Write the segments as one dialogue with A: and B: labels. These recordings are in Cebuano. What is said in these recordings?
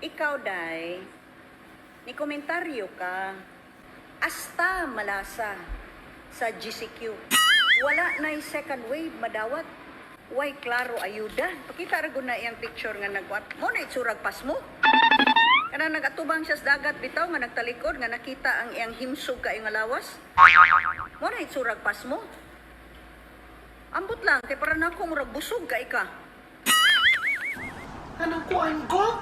A: Ikaw, day, ni komentaryo ka, hasta malasa sa GCQ. Wala na'y second wave madawat. Way klaro ayuda. Pakita ra gud na iyang picture nga nagwat. Mo na itsurag pasmo. Kanang nagatubang siya sa dagat bitaw nga nagtalikod nga nakita ang iyang himsog kaayo nga lawas. Mo na itsurag pasmo. Ambot lang kay para nako murag busog kay ka.
B: Kanang kuan ko?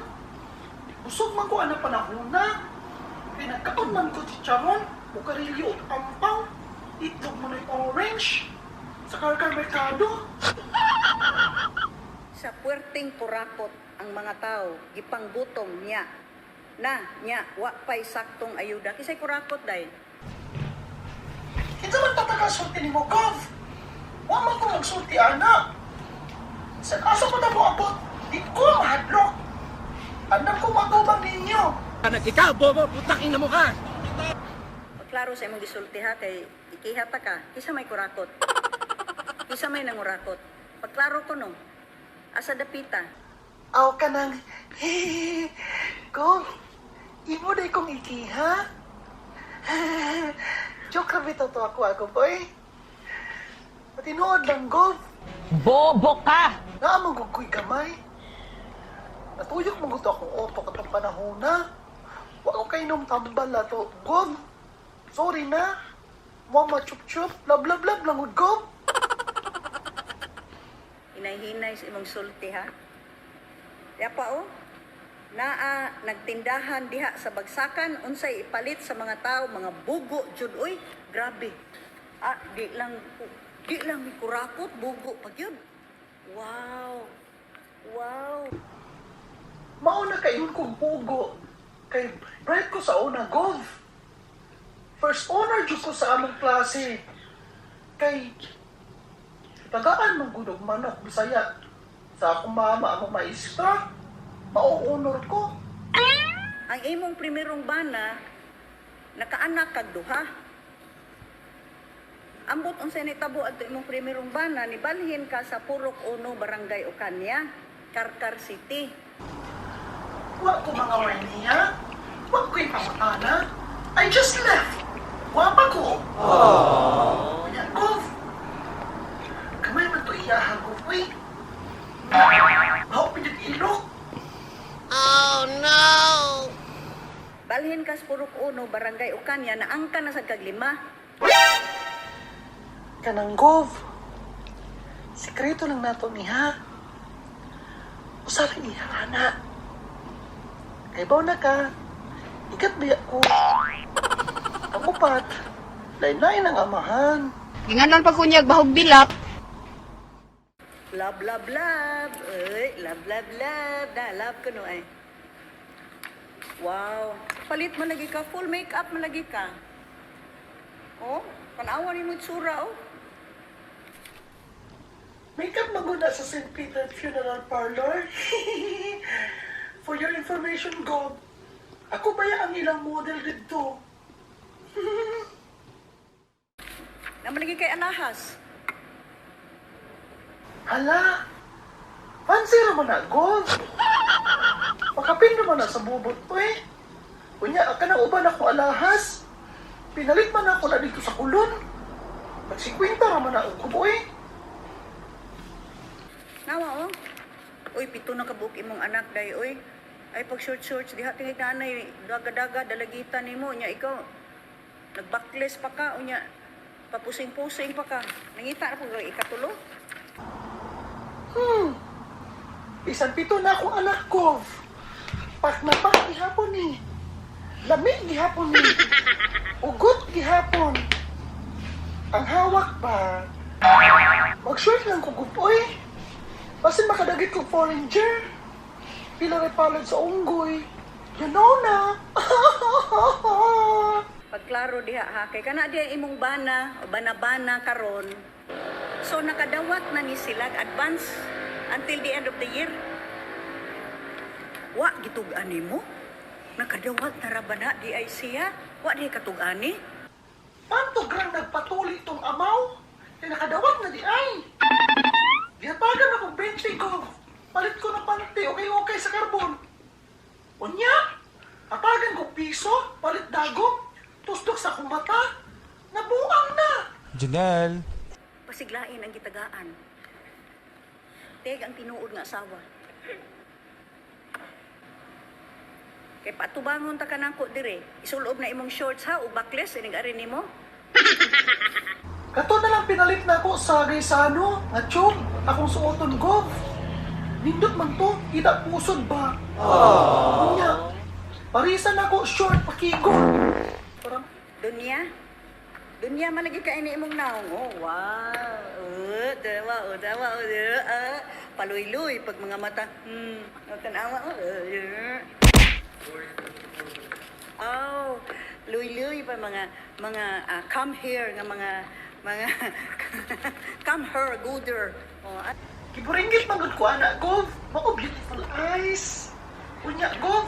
B: Busog man ko ana panahona. Kay nagkaon man ko chicharon, bukarilyo ug ampaw, itlog man ay orange. Sa Karkar Mercado.
A: Sa puwerteng kurakot ang mga tao gipanggutom niya na niya wa pay saktong ayuda kisay kurakot, day?
B: Kinsa man tataka sulti nimo, Gov? Wa man ko magsulti ana. Sa asa pa na mo abot, di ko mahadlok. Andam ko matubang ninyo.
C: Anak, ikaw, bobo, putang ina mo ka!
A: Klaro sa imong gisulti ha, kay ikiha ta ka. Kisa may kurakot? Kisa may nangurakot? Pagklaro ko no. Asa dapita?
B: Aw ka nang, Gov, imo day kong ikiha. Joke ra bitaw to ako, boy. Patinuod lang, Gov.
D: Bobo ka!
B: Naa man gud ko'y gamay. Natuyok man gud to akong auto katong panahon na. Wa ko kainom tambal na to, Gov. Sorry na. Mama chup chup, love love love lang gud, Gov.
A: Hinay-hinay sa imong sulti ha. Ya pa oh. Naa nagtindahan diha sa bagsakan, unsay ipalit sa mga tao, mga bugo jud oy, grabe. Ah, di lang mi kurakot, bugo pa gyud. Wow. Wow.
B: Mao na kayon kong pugo. Kay bright ko sa una, Gov. First honor jud ko sa among klase. Kay tagaan man gud og manok Bisaya. Sa akong mama, among maestra, mao honor ko.
A: Ang imong primerong bana nakaanak kag duha. Ambot unsay nitabo adto imong primerong bana, nibalhin ka sa Purok Uno, Barangay Ocaña, Carcar City.
B: Wa ko mga niya. Wa ko'y pangutana. I just left. Wa pa ko. Aww. Gov. Kamay man to iyaha, Gov. Uy. Mao pidit ilok.
A: Balhin ka sa Purok Uno, Barangay Ocaña, naangka na sa kag lima.
B: Kanang Gov. Sikreto lang nato ni ha. Usa lang iya ana. Kay baw na ka. Ikat biya ko. Ang upat, lain-lain ang amahan.
D: Ginganan pa kunyag bahog bilap.
A: Love, love, love. Uy, love, love, love. Da, love ko no ay. Wow. Palit man lagi ka. Full makeup man lagi ka. Oh, tanawa ni mo itsura, oh.
B: Makeup maguna sa St. Peter Funeral Parlor. For your information, Gob, ako ba ang ilang model dito?
A: Namalagi kay alahas.
B: Hala! Fancy naman na, Gob! Makapin naman na sa bubot ko eh. Unya, ka na uban ako alahas. Pinalit man ako na dito sa kulon. Nagsikwinta raman na ako, eh.
A: Nawa, oh. Uy, pito na kabuok imong anak, day, uy. Ay, pag short shorts, diha tingit na anay, daga-daga, dalagita nimo unya ikaw, nagbackless pa ka, unya, papusing-pusing pa ka. Nangita na po, ikatulo.
B: Bisan pito na akong anak ko. Pak na pak gihapon ni. Lami gihapon ni. Ugot gihapon. Ang hawak ba? Mag-short lang ko gupoy. Basin makadagit kog foreigner. Pila rin palad sa unggoy. You know na.
A: Pagklaro diha ha, kay kana diha imong bana o bana-bana karon. So nakadawat na ni sila advance until the end of the year. Wa gitug-an nimo? Nakadawat na ra ba na di ay siya? Wa di katug-ani?
B: Pantog rang nagpatuli itong amaw. Kaya nakadawat na di ay. Gihatagan akong 20 ko. Palit ko ng panty. Okay, okay sa karbon. Unya, Piso, palit dagom, tustok sa akong mata. Nabuang na.
E: Janelle.
A: Pasiglain ang gitagaan. Teg ang tinuod nga asawa. Kay patubangon ta kanako dire. Isulob na imong shorts ha ug backless ining ari nimo.
B: Kato na lang pinalit na ako sa Gaisano, nga tube, akong suoton, Gov. Nindot man to, ida pusod ba? Unya, parisan ako short pakigo. Parang,
A: Dunya. Dunya malagi ka ini imong naong. Oh, wow. Oh, dawa, oh, dawa, oh, dawa, ah. Paluy-luy pag mga mata. Oh, tanawa, oh, yeah. Oh, luy-luy pa mga come here nga mga come her, go there. Oh, at
B: Kiburinggit man gud ko ana, Gov. Mao beautiful eyes. Unya, Gov.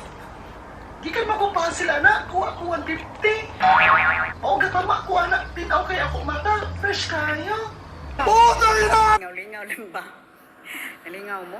B: Gikan makupahan sila na, kuha ko 150. Mao gatama ko ana, tinaw kay ako mata, fresh kayo.
A: Lingaw-lingaw lang ba? Nalingaw mo?